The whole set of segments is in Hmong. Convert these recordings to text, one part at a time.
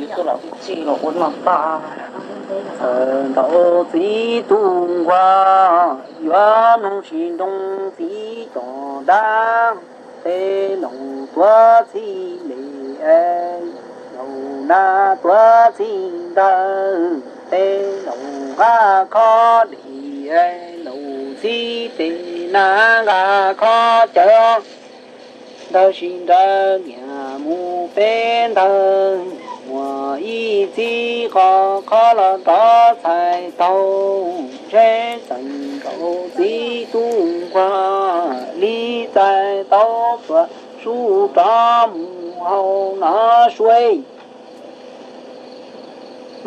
Txawm nraum txiv tub nquag yuav mloog tsis nroo txiv cov dab, tej laus tuav txij li es laus nab tuav txij ntawd, tej laus nqa khob li es laus txib tej nab nqa khob cawv. Ntawd sis ntawd niam mus peb ntawd, muaj ib txib qo qhob los rov txhais tau, ntshe txawm nraum txiv tub nquag li txais tau txhua sub rov mus hauv no suav.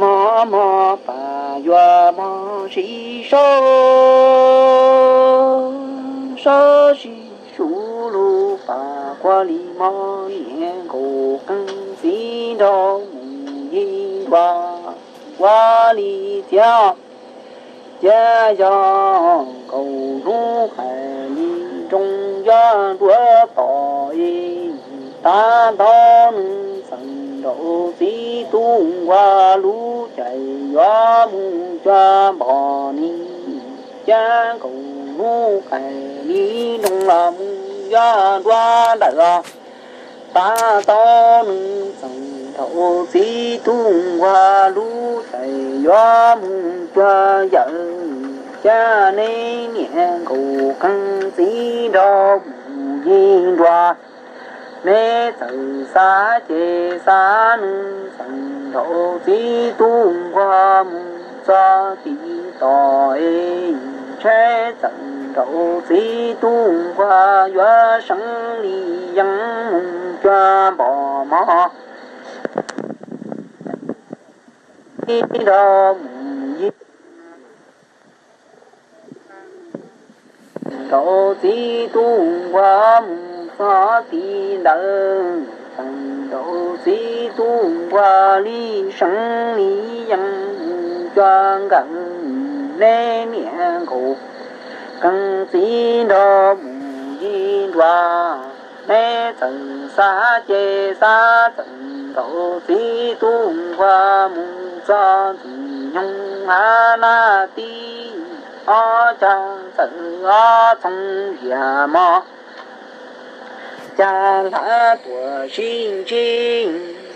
Mog mog pas yuav mog sib saub, saub sib suv lug pas quag li mog niam nkaus qeej txiv nrog mus yig nruas quag li txiav. Cia yog nkaus hnub hais li nroo yog nruab tom es, tav ntau nws txawm nraum txiv tub nquag lub caij yuav mus cua npom ni. Cia nkaus hnub hais li nroo los mus yog nruab ntawm os. Tav ntau nws txawm nraum txiv tub nquag lub caij yuav mus cua yawm. Cia neb niam nkaus qeej txiv nrog mus yig nruas. Neb txawm xav ces xav nws txawm nraum txiv tub nquag mus txog tim tom es, ntshe txawm nraum txiv tub nquag yuav seev li yees mus cua npom mog. Txiv nrog mus yig, nraum txiv tub nquag mus txog tim ntawd, txawm nraum txiv tub nquag li seev li yees mus cua nkawm. Neb niam nkaus qeej txiv nrog mus yig nruas. Neb txawm xav ces xav txawm nraum txiv tub nquag mus txog ntxwg nyoog hav naj tib, ob cag txawm ob txhoov zias mog. Cag hlav tuam sib ntsib,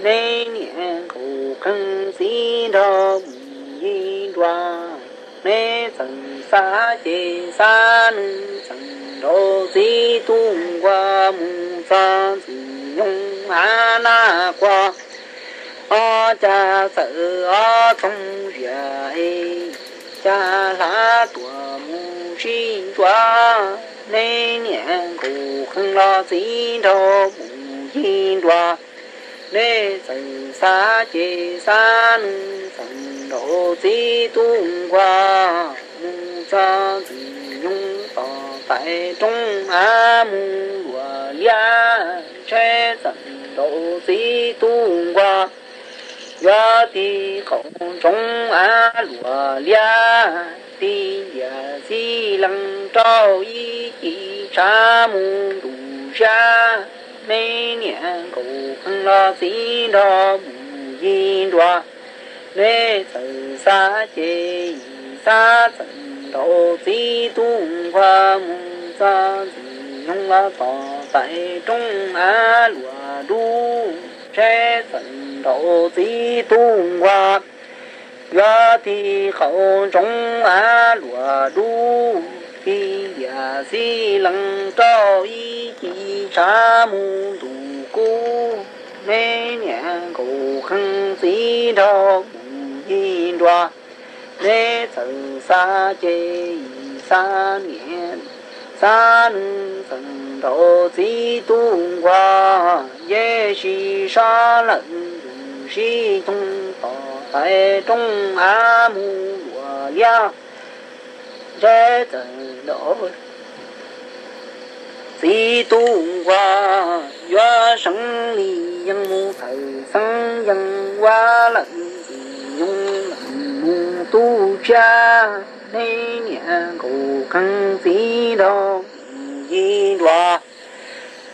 neb niam nkaus qeej txiv nrog mus yig nruas. Neb txawm xav ces xav nws txawm nraum txiv tub nquag mus txog ntxwg nyoog hav naj quag, ob cag txawm ob txhoov zias es, cag hlav tuam mus sib ntsuav. Neb niam nkaus qeej los txiv nrog mus yig nruas. Neb txawm xav ces xav nws txawm nraum txiv tub nquag mus txog ntxwg nyoog tom tais roob av mus luam liab, ntshe txawm nraum txiv tub nquag yuav tig qaum ntsoov av luam liab, tig ntiag xib lees rau ib ci tshav mus ntuj siab. Neb niam nkaus qeej los txiv nrog mus yig nruas. Neb txawm xav ces xav txawm nraum txiv tub nquag mus txog ntxwg nyoog los tom tais roob av luam dub, ntshe txawm nraum txiv tub nquag yuav tig qaum ntsoov av luam dub, tig ntiag xib lees rau ib ci tshav mus ntuj kub. Neb niam nkaus qeej txiv nrog mus yig nruas. Neb txawm xav ces xav niam xav nws txawm nraum txiv tub nquag, yej sib sab lawm yus sib thooj tom tais roob av mus luam liab, ntshe txawm nraum txiv tub nquag yuav seev li yees mus txhawm xeeb yees ua lawm ntxwg nyoog lawm mus ntuj siab. Neb niam nkaus qeej txiv nrog mus yig nruas.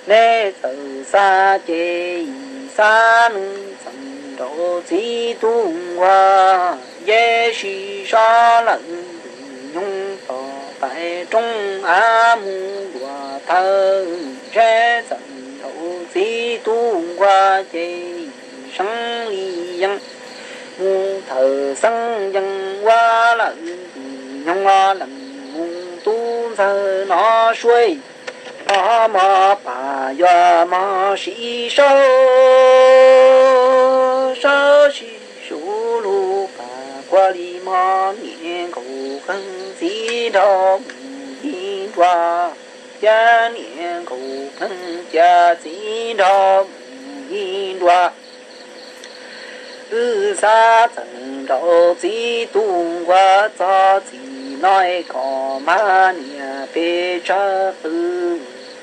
Neb txawm xav ces xav nws txawm rau txiv tub nquag, yeb sib sob lawm tus nyoog tom tais roob av mus dua thawj, ntshe txawm rau txiv tub nquag ces seeb li yees mus thawm xeeb yees ua lawm tus nyoog lees mus tub ntxawg no suab. Mog mog pas yuav mog sib saub, saub sib suv lug pas kuag li mog niam nkaus qeeg txiv nraug mus yig nruas, thiab niam nkaus qeeg cia txiv nraug mus yig nruas. Wb xav txawm nraug txiv tub nquag txog txij no es kom mag niam pes tsawg qw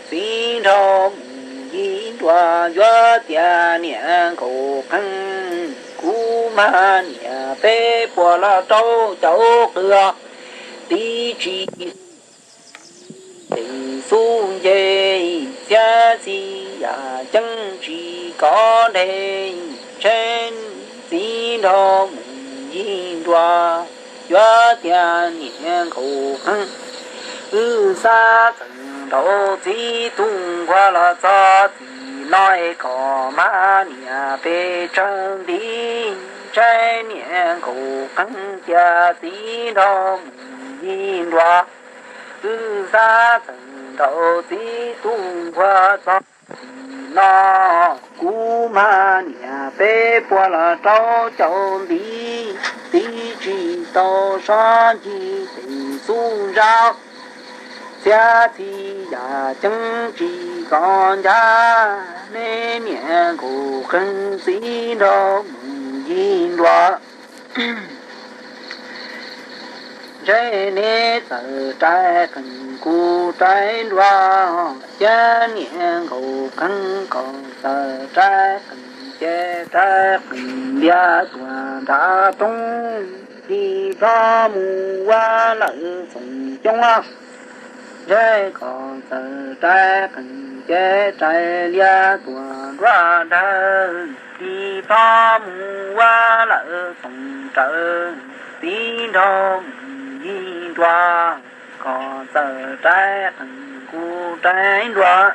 txiv nraug mus yig nruas, yuav tias niam nkaus qeeg kuv mag niam peb puas los rau caum qw tib tsis teem xub nce, txiav txim yam ceeb tsis kov dej, ntshe txiv nraug mus yig nruas, yuav tias niam nkaus qeeg. Wb xav txawm nraug txiv tub nquag los txog txij no es kom mag niam pes tsawg nti, ntshe niam nkaus qeeg cia txiv nraug mus yig nruas. Wb xav txawm nraug txiv tub nquag txog txij no, kuv mag niam peb puas los rau caum nti, tib tsis tau sob ncig teem xub ntsauv, txiav txim yam ceeb tsis kov ncaj, neb niam nkaus qeeg txiv nraug mus yig nruas. Ntshe neb txawm rais qeeg kuv rais nruas, thiab niam nkaus qeeg kom txawm rais qeeg ces rais qeeg lias tuam nram roob, tig plob mus ua lawm txoos coob. Ntshe kom txawm rais qeeg ces rais lias tuam nruab nrag, tig plob mus ua lawm txoos rawv, txiv nraug mus yig nruas, kom txawm rais qeeg kuv rais nruas.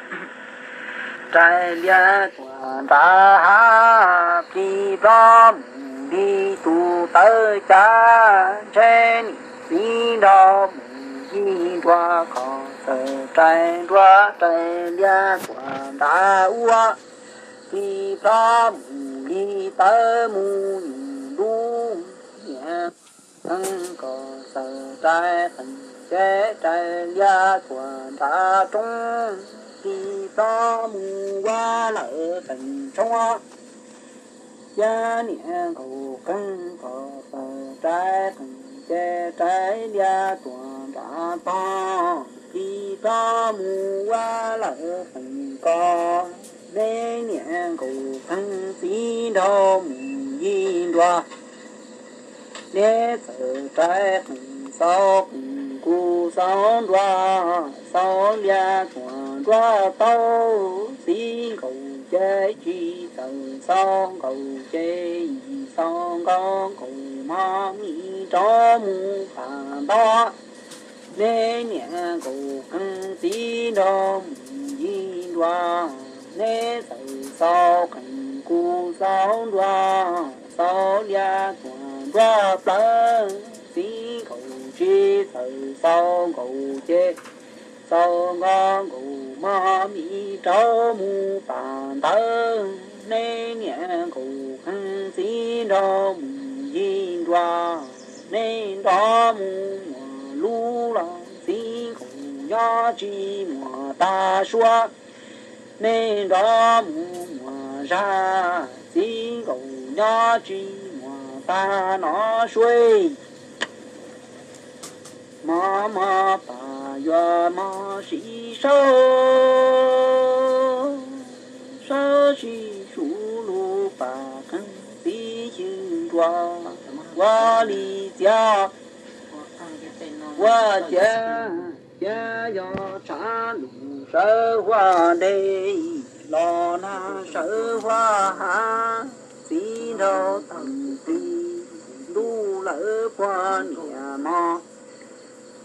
Rais lias tuam nram hav, tig plob mus li tus tawv cav, ntshe niam txiv nraug mus yig nruas, kom txawm rais nruas rais lias tuam nram ua, tig plob mus li tawv mus yus lub niam, kom txawm rais qeeg ces rais lias tuam nram roob, tig plob mus ua lawm qeeg tshoob. Thiab niam nkaus qeeg kom txawm rais qeeg ces rais lias tuam nram tog, tig plob mus ua lawm qeeg ko. Neb niam nkaus qeeg txiv nraug mus yig nruas, neb txawm rais qeeg xaus qeeg kuv xaus nruas, xaus lias tuam nruas tau, txiv nkaus ces tsis txawm xaus nkaus ces, xaus nkaus nkaus mog mi rov mus pam ntog. Neb niam nkaus qeeg txiv nraug mus yig nruas, neb txawm xaus qeeg kuv xaus nruas, xaus lias tuam nruas plawv, txiv nkaus tsis txawm xaus nkaus ces, xaus nkaus nkaus mog mi rov mus pam ntawd. Neb niam nkaus qeeg txiv nraug mus yig nruas, neb nrov mus muas lub los txiv nkaus nyob tsis muas tag suab. Neb nrov mus muas zag, txiv nkaus nyob tsis muas tag no suab. Mog mog pas yuav mog sib saub, saub sib suv lub pas qeeg txiv xyw nruas, ua li txiav, ua ciav, ciav yog tshav ntuj sawv huaj dej, los nag sawv huaj hav, txiv nraug teem plig, ntuj lawm puag niam mog.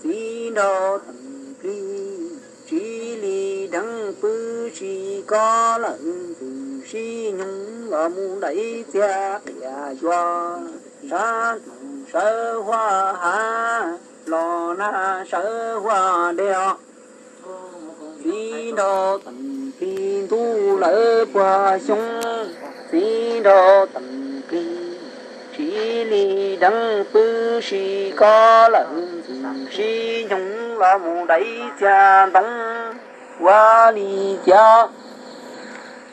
Txiv nraug teem plig, tsis li dheev pw si koj lawm, ntxim sib nyoog los mus dai txiag qias yuav sab ntxim sawv huaj hav, los nag sawv huaj dej os. Txiv nraug teem plig, ntuj lawm puag xyoo, txiv nraug teem plig, tsis li dheev pw si koj lawm, ntxim sib nyoog los mus dai txiag ntoo. Ua li cas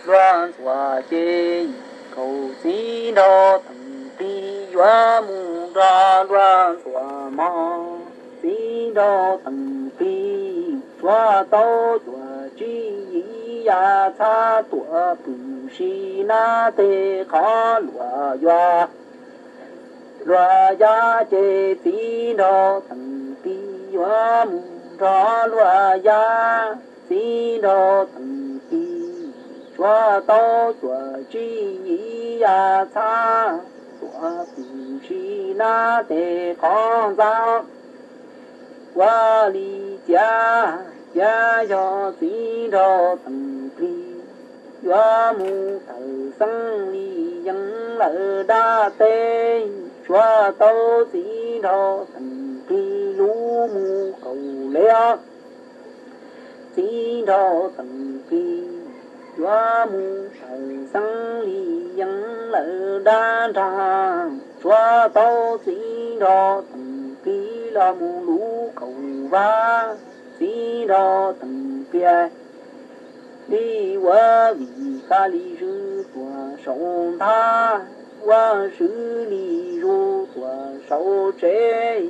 luag ntxuam ces kaum, txiv nraug teem plig, yuav mus nrog luag ntxuam mog. Txiv nraug teem plig, tshuav tau cuam tsib yim yav txhab, tuam pwm si nab teg qhov luam yuav luag yav ces txiv nraug teem plig, yuav mus nrog luag yav. Txiv nraug teem plig, tshuav tau cuam tsib yim yav txhab, tuam pwm si nab teg qhov ntxa. Ua li cas, cas yog txiv nraug teem plig, yuav mus tawm xeeb li yeeb lawm dab teb, tshuav tau txiv nraug teem plig lub mus kaum le os. Txiv nraug teem plig, yuav mus tawm xeeb li yeeb lawm dab nrag, tshuav tau txiv nraug teem plig los mus lub kaum vab. Txiv nraug teem plig, li ua vim hais li zwm tuam saum nthab, ua swv li zus tuam saum tsev.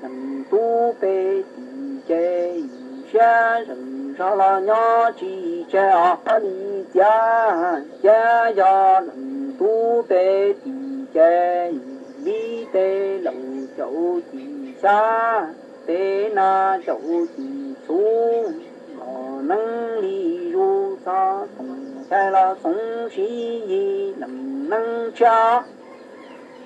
Leej tub pem tim ces siab zeem zog los nyob tsis tseg os. Li cas cas yog leej tub pem tim ces, vib tes laus caum cim xyab, tes nas caum cim txhuv. Los neeb li zus txog Txoov Nchai los Txoov Siv Yig leej neeb tshiab.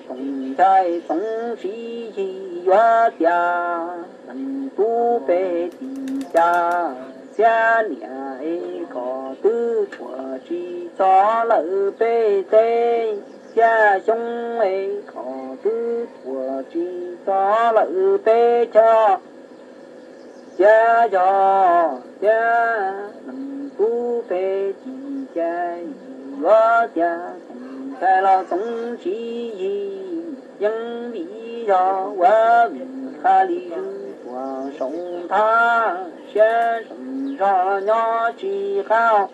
Txoov Nchai Txoov Siv Yig yuav tias leej tub pem tim cas, txiab niam es koj twb tuaj tsis txog lawm peb teb, txiab xyoob es koj twb tuaj tsis txog lawm peb chaw. Cas yog cas leej tub pem tim cas, yuav tias Txoov Nchai los Txoov Siv Yig, yeej vim yog ua vim hais li zwm tuam saum nthab, siab zeem zog nyob tsis qab,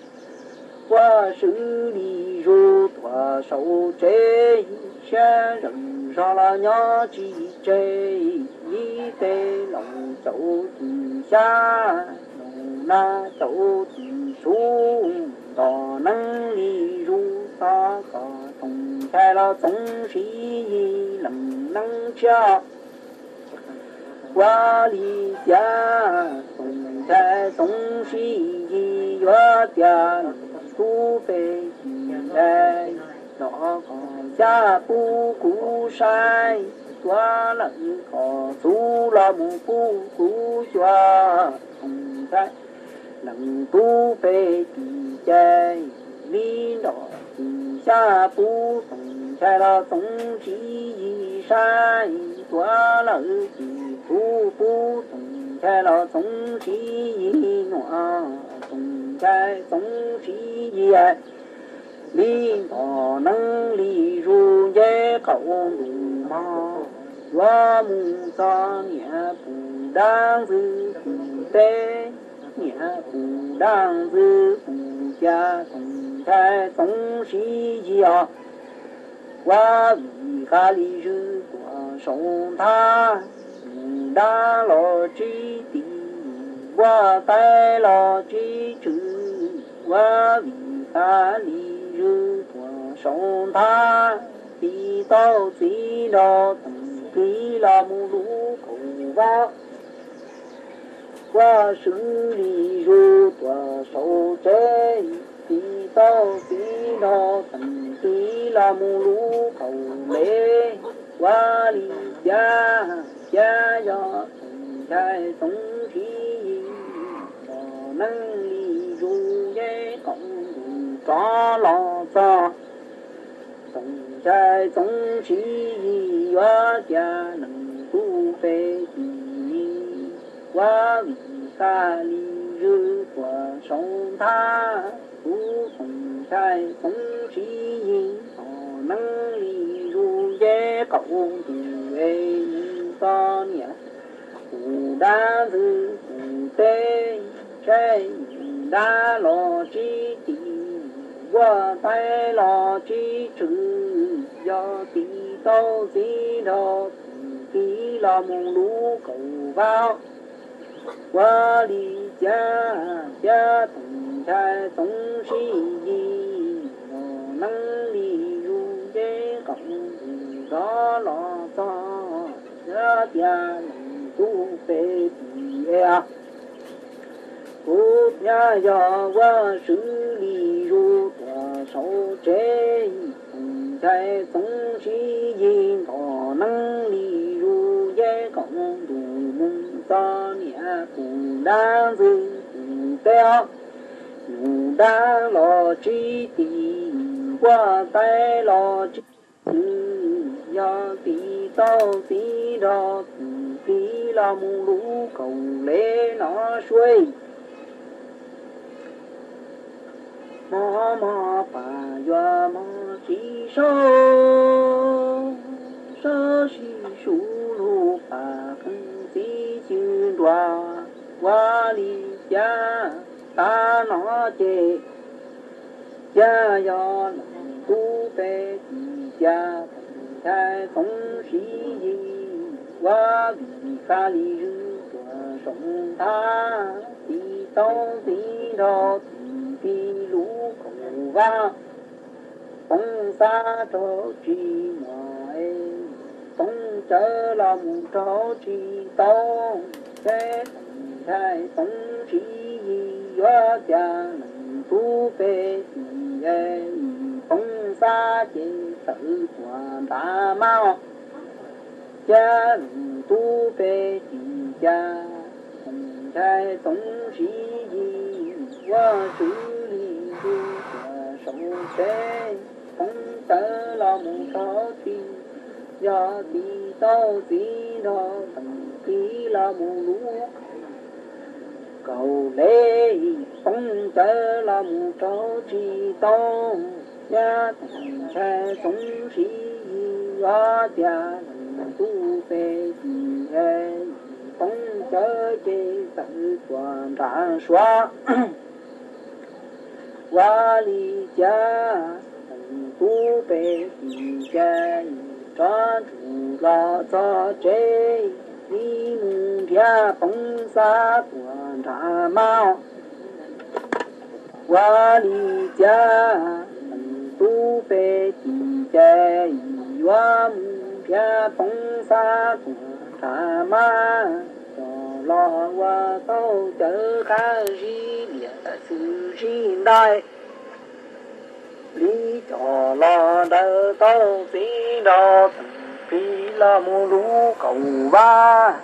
ua swv li zus tuam saum tsev, siab zeem zog los nyob tsis tseg. Vib tes laus caum cim xyab, laus nas caum cim txhuv, ntos neeb li zus txog koj Txoov Nchai los Txoov Siv Yig leej neeb tshiab. Ua li cas Txoov Nchai Txoov Siv Yig yuav tias leej tub pem tim cas, los koj xyab pub kuv saib, tuav lawm koj txhuv los mus pub kuv xyuas. Txoov Nchai leej tub pem tim cas, vib ntom cim xyab pub Txoov Nchai los Txoov Siv Yig saib, tuav lawm cim txhuv pub Txoov Nchai los Txoov Siv Yig nyuam. Txoov Nchai Txoov Siv Yig li ntos neeb li zus nce qaum ntuj mog, yuav mus txog niam pum dab ntxwg pum teb, niam pum dab ntxwg pum cas. Txoov Nchai Txoov Siv Yig os, ua vim hais li zwm tuam saum nthab, mus dab los tsib tis, npua taib los tsib tswv, ua vim hais li zwm tuam saum nthab, tis tau txiv nraug teem plig los mus lub kaum vab. Ua swv li zus tuam saum tsev, tis tau txiv nraug teem plig los mus lub kaum lev. Ua li cas, cas yog Txoov Nchai Txoov Siv Yis los neej li zus yeb qaum ntuj rov los txog. Txoov Nchai Txoov Siv Yis yuav cia leej tub peb tug me ua vim haj li zwm tuaj saum nthab. Kuv Txoov Nchai Txoov Siv Yis los neej li zus yeb qaum ntuj es mus txog niam tus dab ntxwg tus teb, saib yus dab los tsis tim, vuaj taib los tsis tshwm, yog tim tau txiv nrog tus txiv los mus lub kaum vab. Ua li cas, cas Txoov Nchai Txoov Siv Yis los neej li zus yeb qaum ntuj rov los txog, yuav cia leej tub peb tug me. Kuv thiaj yog ua swv li zus tuaj saum tsev. Txoov Nchai Txoov Siv Yis los neej li zus yeb qaum ntuj mus txog niam tus dab ntxwg tus teb os. Yus dab los tsis tim, vuaj taib los tsis tshwm, yog tim tau txiv nrog tus txiv los mus lub kaum lev no suav. Mog mog pas yuav mog tsis saub, saub sib sub lug pas qeej txiv xyw nruas. Ua li cas tav no ces, cas yog leej tub peb tug, cas Txoov Nchai Txoov Siv Yis ua vim haj li zwm tuaj saum nthab, tim tau txiv nrog tus txiv lub kaum vab. Poob xab raug tsis muaj, poob cawv los mus raug tsis tau, ces Txoov Nchai Txoov Siv Yis yuav cia leej tub peb tug, poob xab ces txawm tuaj nram mab. Cas leej tub peb tug cas, Txoov Nchai Txoov Siv Yis ua swv li zus tuaj saum tsev, poob cawv los mus raug tsis, yog tim tau txiv nrog tus txiv los mus lub kaum lev, poob cawv los mus raug tsis tau, cas Txoov Nchai Txoov Siv Yis yuav cia leej tub peb tug, poob cawv ces txawm tuaj nram suav. Ua li cas leej tub peb tug ces rov ntsug los txog tsev, ib mus nrhiav poob xab tuaj nram mab. Ua li cas leej tub peb tug ces yuav mus nrhiav poob xab tuaj nram mab, coj los ua tau cawv qab zib liam xwm zib ntais li, coj los daws tau txiv nrog tus txiv los mus lub kaum vab.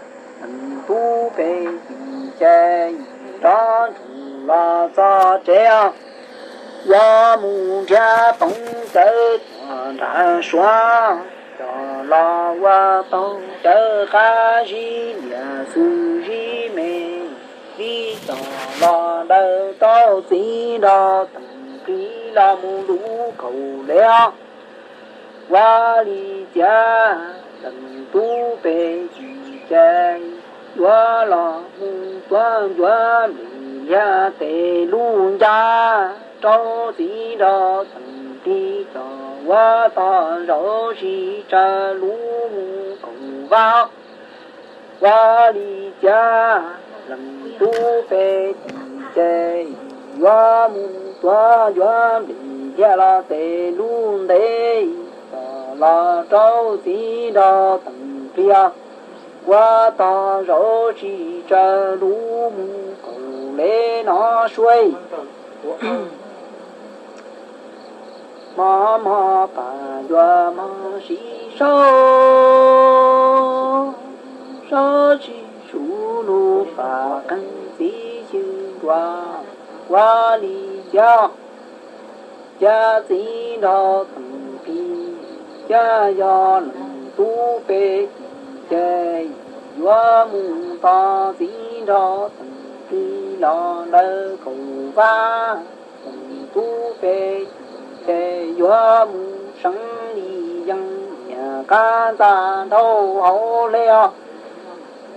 Leej tub peb tug ces rov ntsug los txog tsev, yuav mus nrhiav poob cawv tuaj nram suav, coj los ua tau cawv qab zib liam xwm zib me, vib coj los daws tau txiv nrog tus txiv los mus lub kaum lev. Ua li cas leej tub peb tug ces yuav los mus tuav ncuav nplej liag tes lub ncaj rau txiv nrog tus txiv coj ua tog zaum sib tsawv lub mus kaum vab. Ua li cas leej tub peb tug ces yuav mus tuav ncuav nplej liag los tes lub ntev, coj los rau txiv nrog tus txiv ua tog zaum sib tsawv lub mus kaum lev no suav. Mov mog pam yuav mog siv saub, saub tsis suv lug pam qeeg txiv xyw nruas ua li cas. Cas txiv nrog teem plig, cas yog leej tub peb tim ces yuav mus tos txiv nrog teem plig los ntawm kaum vab. Teem tub peb tim ces yuav mus seev li yees niam qab ntxa nraub hauv hle os.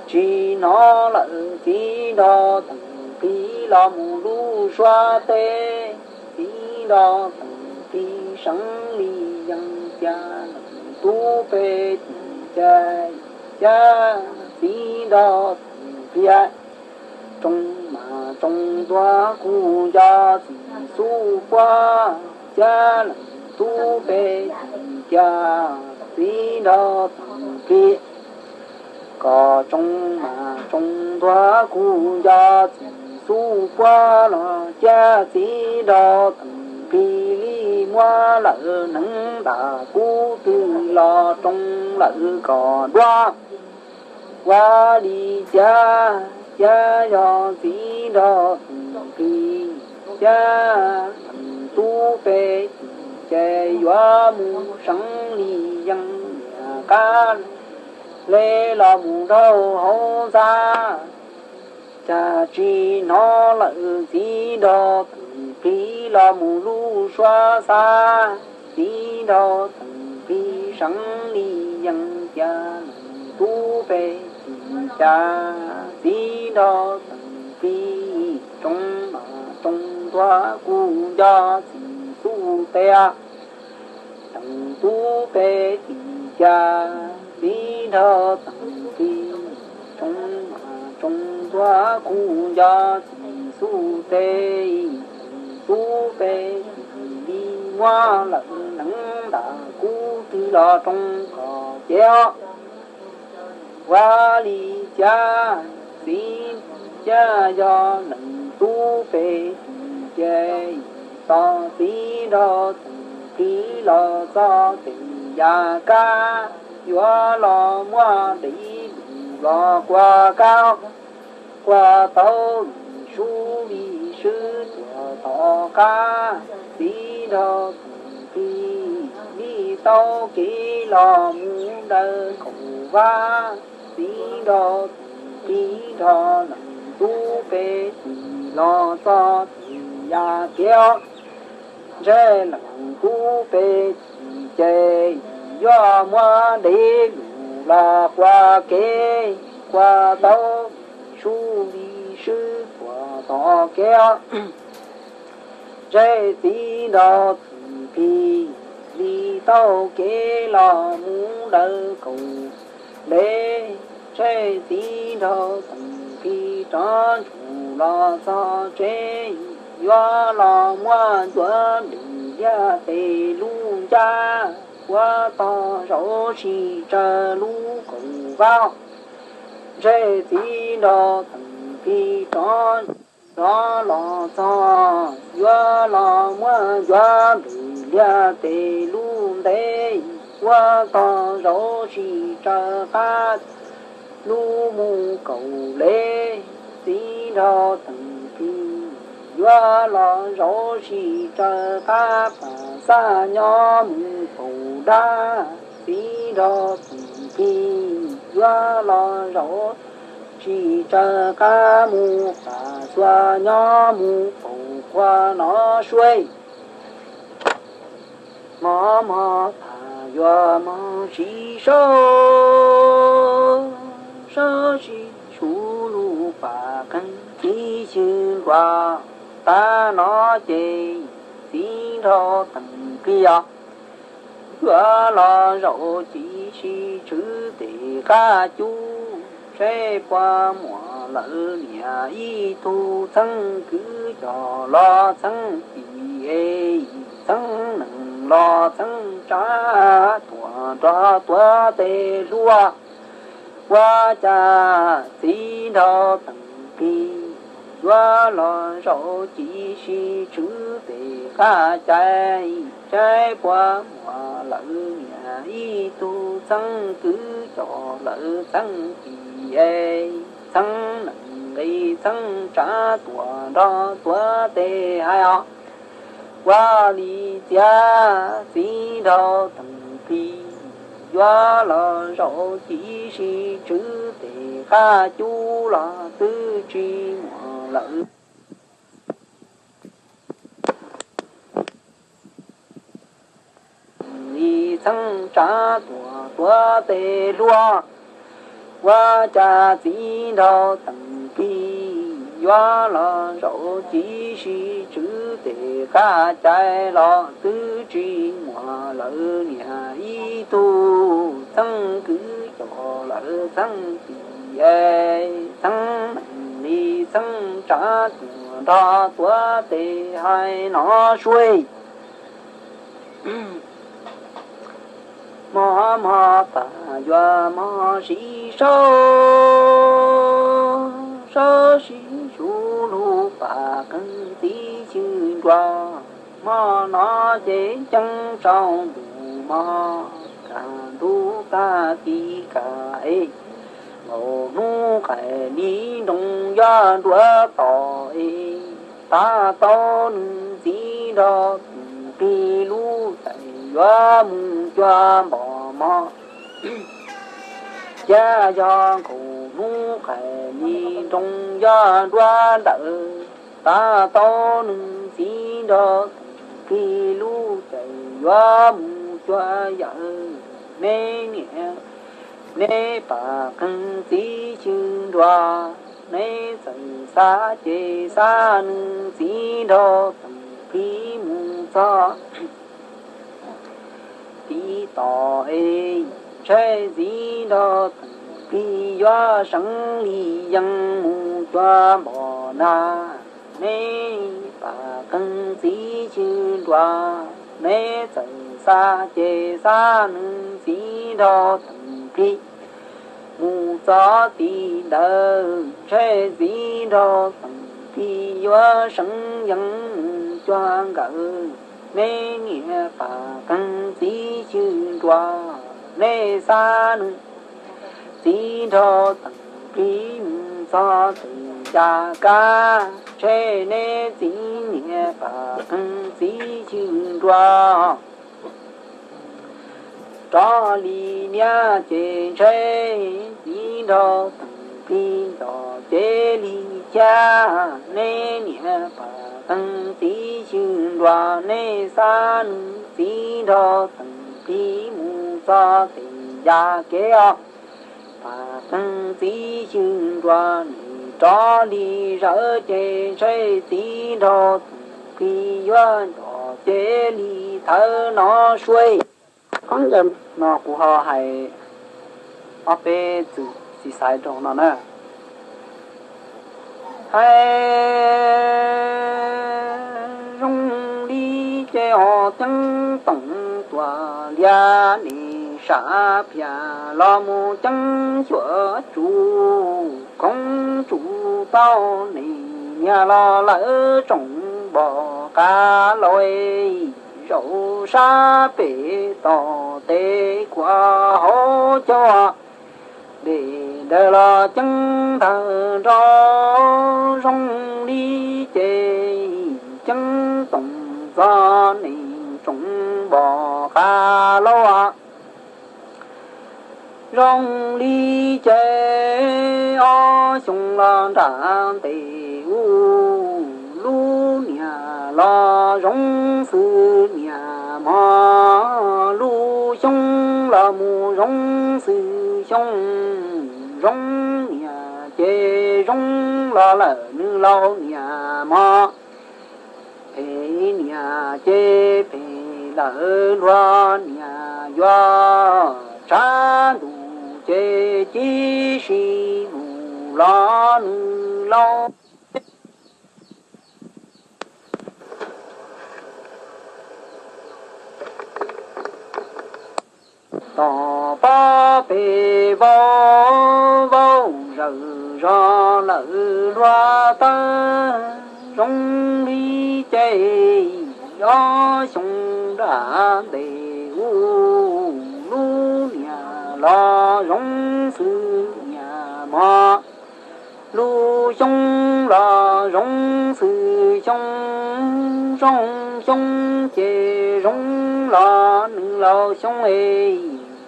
Tsis hnov lawm txiv nrog teem plig los mus lub suab teb. Txiv nrog teem plig seev li yees cas leej tub peb tim ces cas txiv nrog teem plig tsoom mas tsoom tuag kuj nco txiv xub puab. Cas leej tub peb tim cas txiv nrog teem plig kom tsoom mas tsoom tuag kuj nco txiv xub puab los cas txiv nrog teem plig li muab lawm neev ntam kub twg los roos lawm kom duab. Ua li cas, cas yog txiv nrog teem plig, cas teem tub peb tim ces yuav mus seev li yees niam qab hle los mus nraub hauv ntxa. Cas tsis hnov lawm txiv nrog teem plig los mus lub suab xab. Txiv nrog teem plig seev li yees cas leej tub peb tim cas txiv nrog teem plig tsoom mas tsoom tuag kuj nco txiv xub teb. Teem tub peb tim cas txiv nrog teem plig tsoom mas tsoom tuag kuj nco txiv xub teb. Teem tub peb tim li muab lawm neev ntam kub twg los roos kom ces os. Ua li cas txiv, cas yog leej tub peb tim ces tos txiv nrog teem plig los txog tes yam kab yuav los muab dev lus los kua kab, kua tau vim sub vim swb tuam tom qab. Txiv nrog teem plig li tau kev los mus ntawm kaum vab. Txiv nrog teem plig nrog leej tub peb tim los txog tes yam kev os. Ntshe leej tub peb tim ces yuav muab dev lus los kua kev, kua tau vim sub vim swb tuam tom kev os. Ntshe txiv nrog teem plig li tau kev los mus ntawm kaum lev. Ntshe txiv nrog teem plig rov ntsug los txog tsev, yuav los muab ncuav lwm liaj tes lub ncaj, ua tog zaum sis tsawg lub kaum vab. Ntshe txiv nrog teem plig rov ntsug rov los txog, yuav los muab ncuav lwm liaj tes lub ntev, ua tog zaum sis tsawg qab lub mus kaum lev. Txiv nrog teem plig yuav los zaum sis tsawg qab pas xaj nyob mus paum dab. Txiv nrog teem plig yuav los zaum sis tsawg qab mus pas xuas nyob mus paum qhua no suav. Mov mog pam yuav mog siv saub, saub sib suv lug pam qeeg txiv xyw nruas. Tag no ces txiv nrog teem plig os, yuav los zaum txiv sib tshwv tes qab cub, seb puas muaj lawv niam ib tug txheeb kwv coj los txheeb ci es txheeb nees los txheeb tsav tuam nrog tuav tes hluas. Ua cas txiv nrog teem plig yuav los zaum ci si tswv tes qab cai, tshaib puas muaj lawm niam ib tug txheeb kwv coj lawm txheeb ci es txheeb nees nqis txheeb tsav tuaj nrog tuav tes hais os. Ua li cas txiv nraug teem plig yuav los zaum ci si tswv tes qab cub los twb tsis muaj lawm li txheeb tsav tuaj tuav tes hluas. Ua cas txiv nraug teem plig yuav los zaum ci si tswv tes qab cai los twb tsis muaj lawm niam ib tug txheeb kwv coj lawm txheeb ci es txheeb nees nqis txheeb tsav tuaj nrog tuav tes hais no sua. Mog mog tas yuav mog sib saub, saub sib xyu lug pam qeeg txiv xyw nruas. Mog no ces ceeb tsaus ntuj mog, kaj ntug kaj tis kaj es nkaus hnub qaim li nroo yuav nruab tod es, tab tau nws txiv nraug teem plig lub caij yuav mus cuag npom mog. Cia yog nkaus hnub qaim li nroo yuav nruab ntawd, tab tau nws txiv nraug teem plig lub caij yuav mus cuag yawm. Neb niam, neb pam qeeg txiv xyw nruas, neb txawm xav ces xav nws txiv nraug teem plig mus txog tid tod es, ntshe txiv nraug teem plig yuav seev li yees mus cuag npom na. Neb pam qeeg txiv xyw nruas, neb txawm xav ces xav nws txiv nraug teem plig mus txog tid ntawd, ntshe txiv nraug teem plig yuav seev yees mus cuag nkawd. Neb niam pam qeeg txiv xyw nruas, neb xav nws txiv nraug teem plig mus txog tes ya kab, ntshe neb txiv niam pam qeeg txiv xyw nruas. Rov li niab ces ntshe txiv nraug teem plig nco cev li cab. Neb niam pam qeeg txiv xyw nruas, neb xav nws txiv nraug teem plig mus txog tes ya kev os. Pam qeeg txiv xyw nruas, nws rov li zawv ces ntshe txiv nraug teem plig yuav nco cev li thawv no sua. Qhov ncauj no kuv ho hais ob peb txwm xis xaiv rau no na. Hais zoo li ces ho ceeb toom tuaj liab nim sam phiaj los mus ceeb xyuam tsu, koob tsu tau nim niag los lawm tsoom npom qab lauj, zaum sab pem tom tes kuaj hauv cog dej ntawd los ceeb ntawg nrog zoo li ces ceeb toom txog nim tsoom npom qab lauj. Zoo li ces ob xyoo los nram ntes u, lub niag los zoo xws niag mog, lub xyoo los mus zoo xws xyoo, zoo niag ces zoo los lawm nws laus niag mog. Phem niag ces phem lawm luag niag, yuav tshav ntuj ces cia si mus los nws laus. Tom pob pem vau vau zawm zog lawv luag tawb zoo li ces ob xyoo nram ntes u, lub niam los zoo xwb niam mog, lub xyoo los zoo xwb xyoo, zoo xyoo ces zoo los nws laus xyoo es,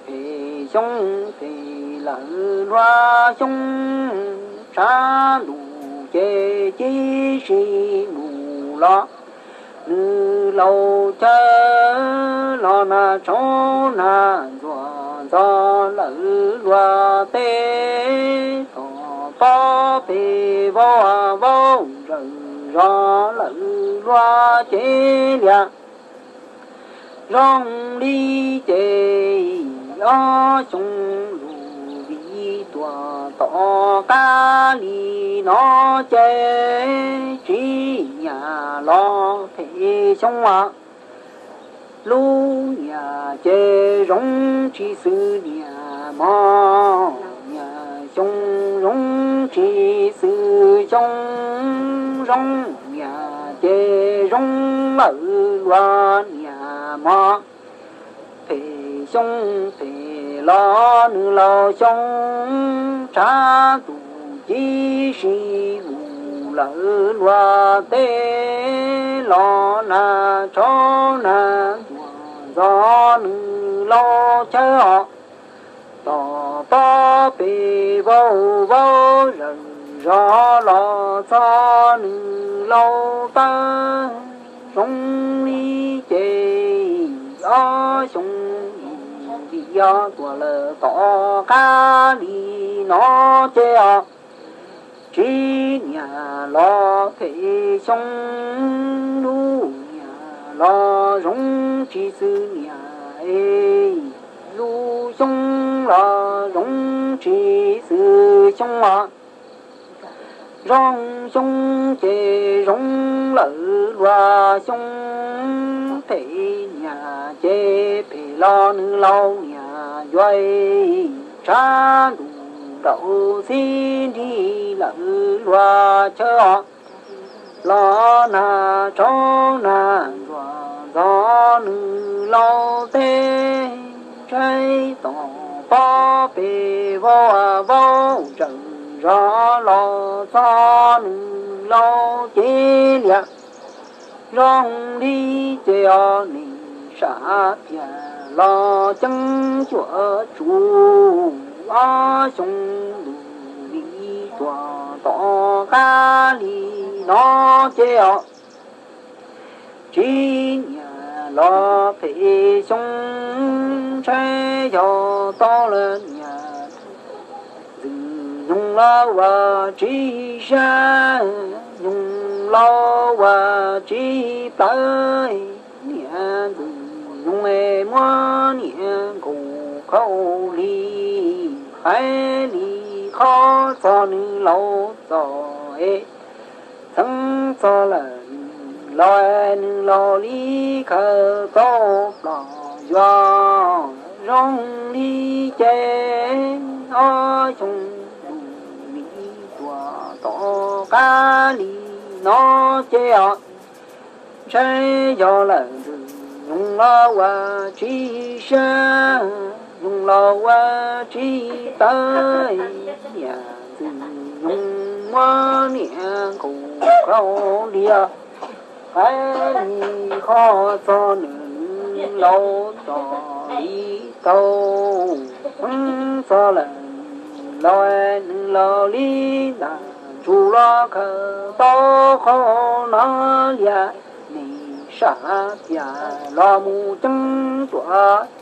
phem xyoo phem lawv luag xyoo, tshav ntuj ces cia li mus los nws laus chaw, los nag tshauv nag ntxuag ntxov lawv luag teb, tom pob pem vau vau zawm zos lawv luag cev liam. Zoo li ces ob xyoo lus li tuaj tom qab li no ces tsis niam los phem xyoo as, lub niam ces zoo tsis xwm niam mog, niam xyoo zoo tsis xwm xyoo, zoo niam ces zoo lawv luag niam mog, phem xyoo phem los nws laus xyoo, tshav ntuj cia li mus lawv luag teb, los nag tshauv nag ntxuag ntxov nws laus chaw os, tom pob pem vau vau zawm zos los txog nws laus tawb zoo li ces ob xyoo li tuaj lawm tom qab li no ces os, tsis niam los phem xyoo, lub niam los zoo tsis xwm niam es, lub xyoo los zoo tsis xwm xyoo os, zoo xyoo ces zoo lawv luag xyoo, phem niam ces phem los nws laus niam yuav, tshav ntuj nraum xib nrig lawv luag chaw os, los nag tshauv nag ntxuag ntxov nws laus teb, tshaib tom pob pem vau vau zawm zos los txog nws laus cev liam. Zoo li ces os nim sam phiaj los ceeb cuam tsuv, ob xyoo lus li tuaj tom qab li no ces os, tsis niam los phem xyoo, ntshai yog tau lawm niam ntxwg nyoog los ua tsis sab, nyoog los ua tsis plawv, niam ntxwg nyoog muab niam nkaum khau li, hais li qhov txog nws laus txog es, txheeb txog lawm nws laus, nws laus li khaws tau plos yuav. Zoo li ces ob xyoo lus li tuaj tom qab li no ces os, ntshai yog lawm ntxwg nyoog los ua tsis sab, nyoog los ua tsis tawv, niam ntxwg nyoog muab niam nkaum khau li, hais li qhov txog nws laus txog li tau, txog lawm nws laus, nws laus li ntag, ntsuj los khaws tau qhov no liam. Nim sam phiaj los mus ceeb cuam tsuv,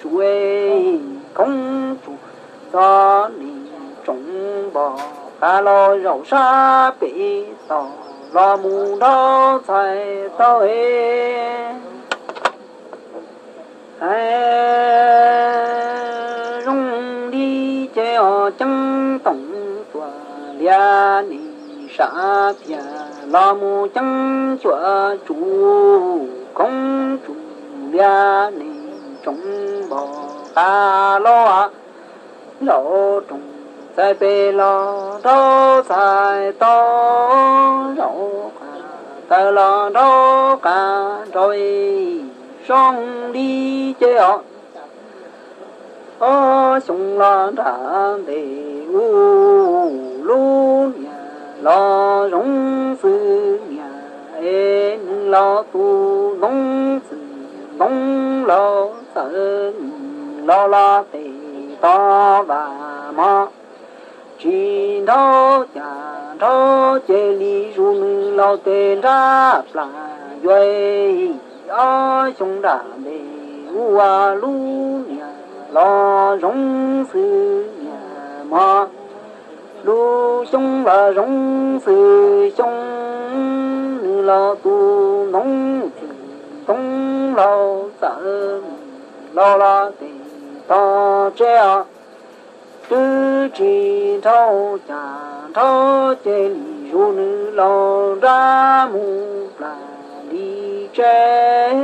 khoob tsuv txog nim tsoom npog qab los zaum sab pem tod los mus nrog txhais tau es. Hais zoo li ces os ceeb toom tuaj liam, nim sam phiaj los mus ceeb cuam tsuv, khoob tsuv liam, nim tsoom npog qab los zaum tsoom Txhais pem los nraub txhais tau, zaum qas taw los nraub qas nrau, zoo li ces os. Ob xyoo los nram ntes ub, lub niag los zoo xwb niag es nws laus tus ntoo txwm ntoo laus txawm nws laus los tes tau vam mog. Tsis nrhaub cas nrhaub cia li zus nws laus tes nrab plas yuav. Ob xyoo nram ntes ub, lub niag los zoo xwb niag mog. Lub xyoo los zoo xwb xyoo, nws laus tus ntoo txwm ntoo laus txawm laus los tes tau tseb os. Twb tsis nrhaub cas nrhaub cia li zus nws laus nrab mus plas li tseb,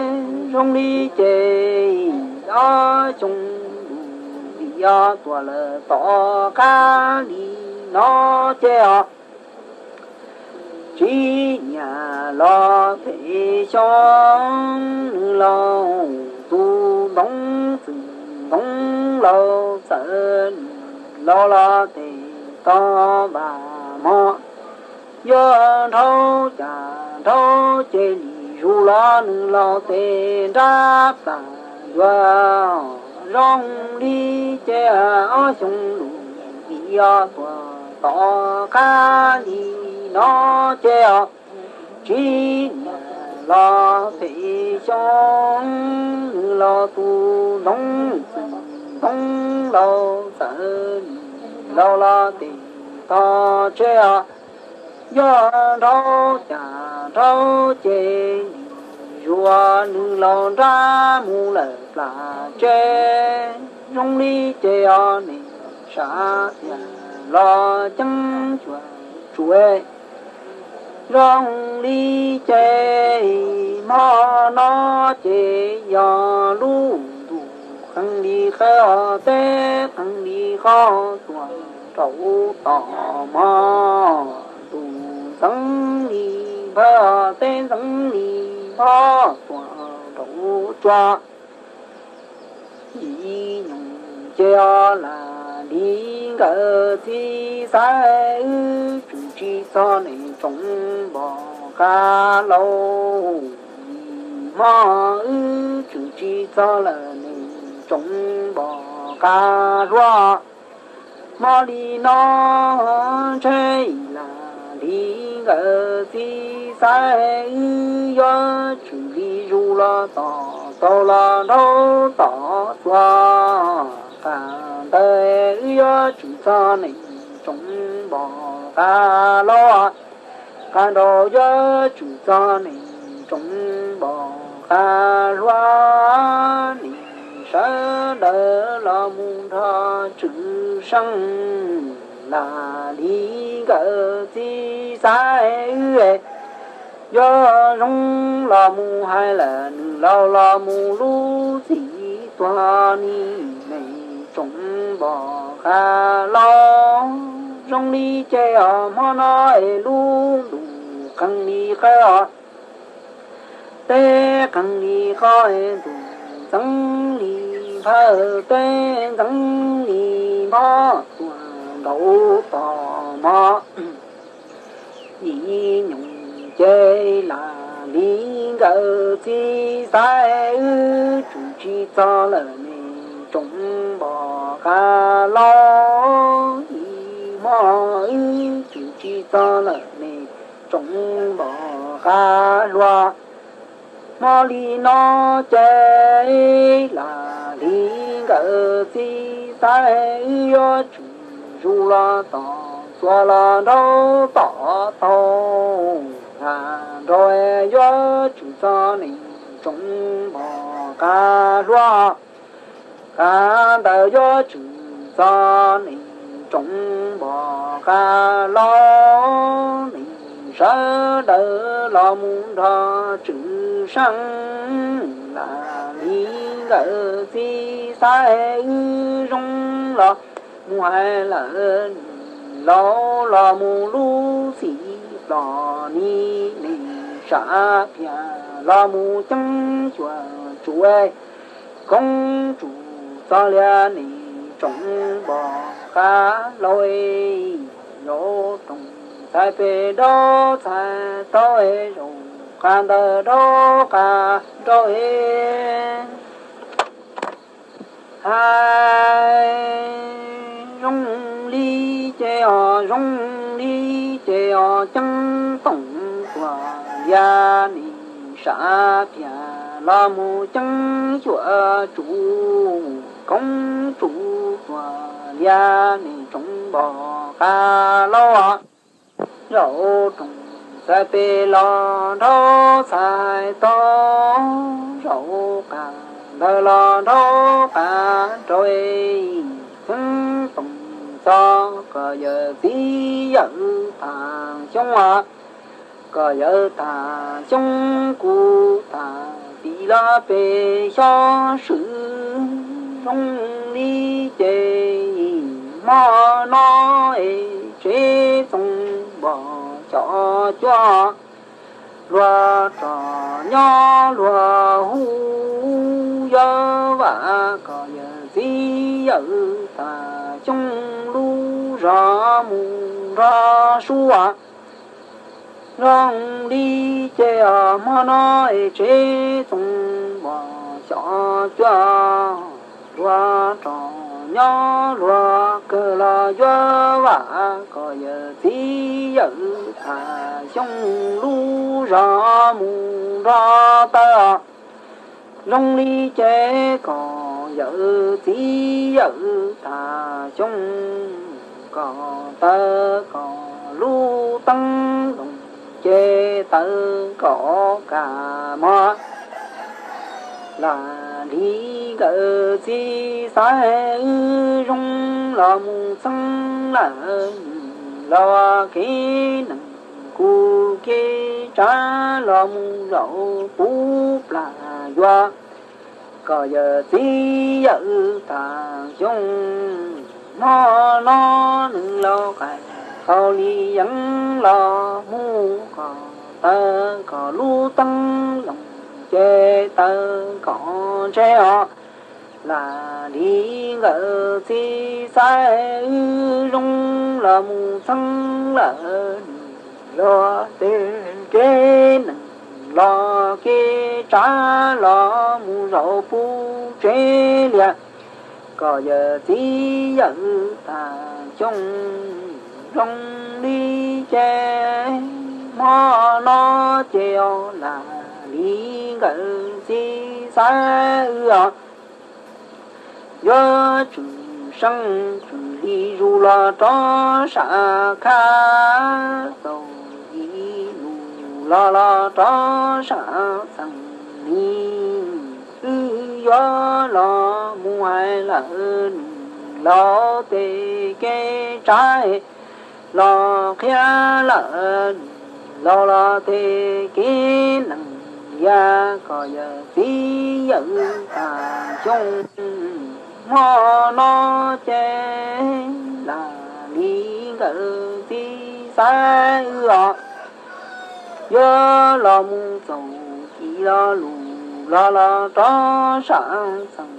zoo li ces ob xyoo lus vim yog tuaj lawm tom qab li no ces os. Tsis nyiam los phem xyoo, nws laus tus ntoo txwm ntoo laus txawm nws laus los tes tau vam mog. Yuav nrhaub cas nrhaub cia li zus los nws laus tes nrab plas yuav, zoo li ces ob xyoo lus vim yog tuaj tom qab li no ces os. Tsis nyiam los phem xyoo, nws laus tus ntoo txwm ntoo laus txawm nws laus los tes tau tseb os. Yuav nrhaub cas nrhaub cia li zus nws laus nrab mus lawm plas tseb, zoo li ces os. Nej sav tias los ceeb cuag tsuav, zoo li ces hmo no ces yog lub ntuj qee li qab os, teb qee li qab tuaj rau tom mog. Ntuj ntxeev li nphav, teb ntxeev li nphav tuaj rau tsua. Yim nyoog ces os lam li nkawm txiv xaiv, wb tsum tsis txog nej tsoom npog qab laus. Yim hmo wb tsum tsis txog lawm nej tsoom npog qab hluas. Hmo li no ntshe lam li nkawm txiv xaiv, wb yuav tsum li zus los tom tau los nraub tom txua. Qas ntawd wb yuav tsum txog nej tsoom npog qab laus, qas nraud yuav tsum txog nej tsoom npog qab hluas. Nej sawv daws los mus nrog tswv seej, lam li nkawm txiv xaiv, wb yuav zoo los mus hais lawm nws laus los mus lub txim tuag ni nej tsoom npog qab laus. Zoo li ces os hmo no es lub ntuj qee li qab os, teb qee li qab es ntuj ntxeev li nphav, teb ntxeev li nphav tuaj nraud tom mog. Yim nyoog ces lam li nkawm txiv xaiv, wb tsum tsis txog lawm nej tsoom npog qab laus. Yim hmo wb tsum tsis txog lawm nej tsoom npog qab hluas. Hmo li no ces lam li nkawm txiv xaiv, wb yuav tsum zus los tom txua los nraud tom tau. Qas nraud yuav tsum txog nej tsoom npog qab hluas. Qas ntawd yuav tsum txog nej tsoom npog qab laus. Nej sawv daws los mus nrog tswv seej, lam li nkawm txiv xaiv, wb zoo los mus hais lawm, laus los mus lub txim plos ni, nim sam phiaj los mus ceeb xyuas tsuav, koob tsum txog liab nim tsoom npog qab lauj, zaum roos txhais pem daub txhais taub, zaum qab ntawd daub qab nraug. Hais zoo li ces os, zoo li ces os, ceeb toom tuaj liab nim sam phiaj los mus ceeb xyuas tsuav, koob tsum tuaj liab nim tsoom npog qab lauj. Zaum roos txhais pem los nraub txhais taub, zaum qab ntawd los nraub qab nraug, ceeb toom txog kom yawm txiv yawm tham xyoob os, kom yawm tham xyoob kuv tham tim los pem xyob swm. Zoo li ces hmo no es tsev txoos npog xyom cuab, luag rog nyob luag hu, yuav vam kom yawm txiv yawm tham xyoob lub zos mus nrog suav. Zoo li ces os hmo no es tsev txoos npog xyom cuab, luag rog nyob luag kawg los yuav vam kom yawm txiv yawm tham xyoob lub zos mus nrog taw. Zoo li ces kom yawm txiv yawm tham xyoob, kom taw kom lub teeb loos, ces taw kom kaj mog. Lam li nkawm txiv xaiv wb zoo los mus txheeb lawm, los kev neeg kuv kev tsav los mus zaum puv plag yuav kom yawm txiv yawm tham xyoob. Hmo no nws laus qais qau li yeeb los mus kom taw kom lub teeb loos, ces taw kom ntseg os. Lam li nkawm txiv xaiv wb zoo los mus txheeb lawm, los tej kev neeg los kev tsav los mus zaum puv tsev liaj, kom yawm txiv yawm tham xyoob. Zoo li ces hmo no ces os lam li nkawm txiv xaiv wb os, yuav tsum seej tsum li zus los rov sam khab, txaus ib lus los los rov sam txheem ni. Wb yuav los mus hais lawm nws laus tej kev tsav, los qhia lawm nws laus los tej kev neeg liaj, kom yawm txiv yawm tham xyoob. Hmo no ces lam li nkawm txiv xaiv wb os, yuav los mus txaus ib lo lus los los rov sam txheem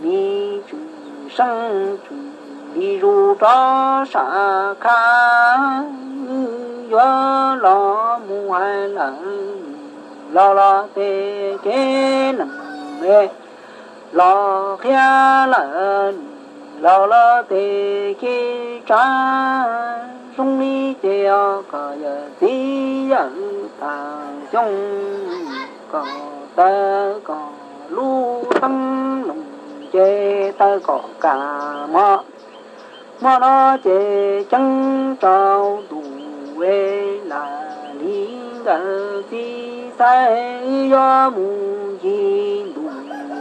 ni, tsum seej tsum li zus rov sam khab. Wb yuav los mus hais lawm nws laus los tej kev neeg es, los qhia lawm nws laus los tej kev tsav. Zoo li ces os kom yawm txiv yawm tham xyoob, kom taw kom lub teeb loos, ces taw kom kaj mog. Hmo no ces ceeb rau ntuj es lam li nkawm txiv xaiv wb yuav mus ncig ntuj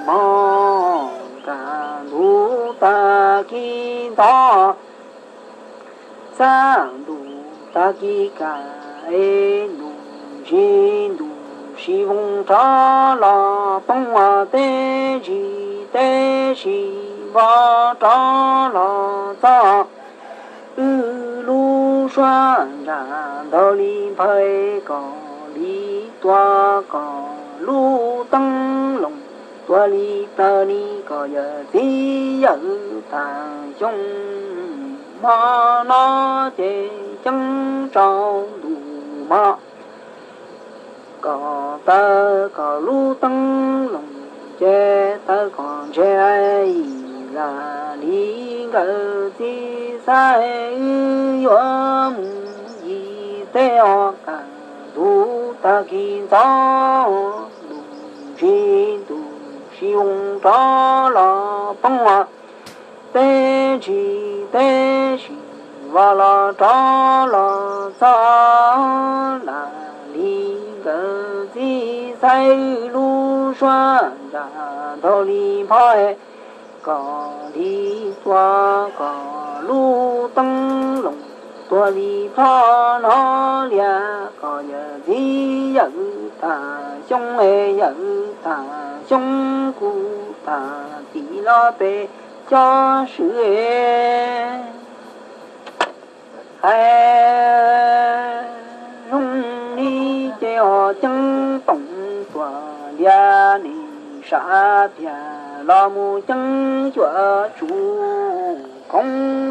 mog, kaj ntug tag kis ntog, xab ntuj tag kis kaj es ntuj ntsis ntuj sis voos rov los poob teb ntsis teb sis npog rov los txog wb lub suab ntsa ntau li phawj kom li tua kom lub teeb loos tua li plaws li kom yawm txiv yawm tag xyoo hmo no ces ceeb tsaus ntuj hmo kom taw kom lub teeb loos ces taw kom ntshe ib yam li nkawd txiv xaiv wb yuav mus yim teb os. Kaj ntug tag kis ntxov ntuj ntsis ntuj sis zoo rov los poob os. Teb ntsis teb sis vos los rov los txog lam li nkawd txiv xaiv wb lub suab ntsa ntau li phawj kom li tua kom lub teeb loos tua li plho no lias kom yawm txiv yawm tag xyoo es yawm tag xyoo kuv tag tim los pem xyov swm hais zoo li ces os ceeb toom tuam lias neeg sam phiaj los mus ceeb cuam tsuj khoob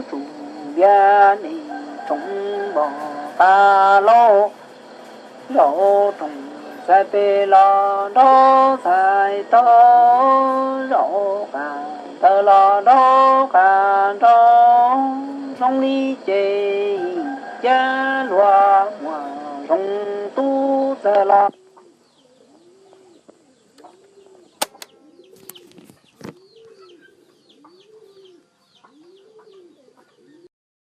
tsuj lias neeg tsoom npog qab lauj. Zaum rooj txais pem los nraub txais taw, zaum qab taw los nraub qab nraub zoo li ces cia luag muag zoo tub txawg los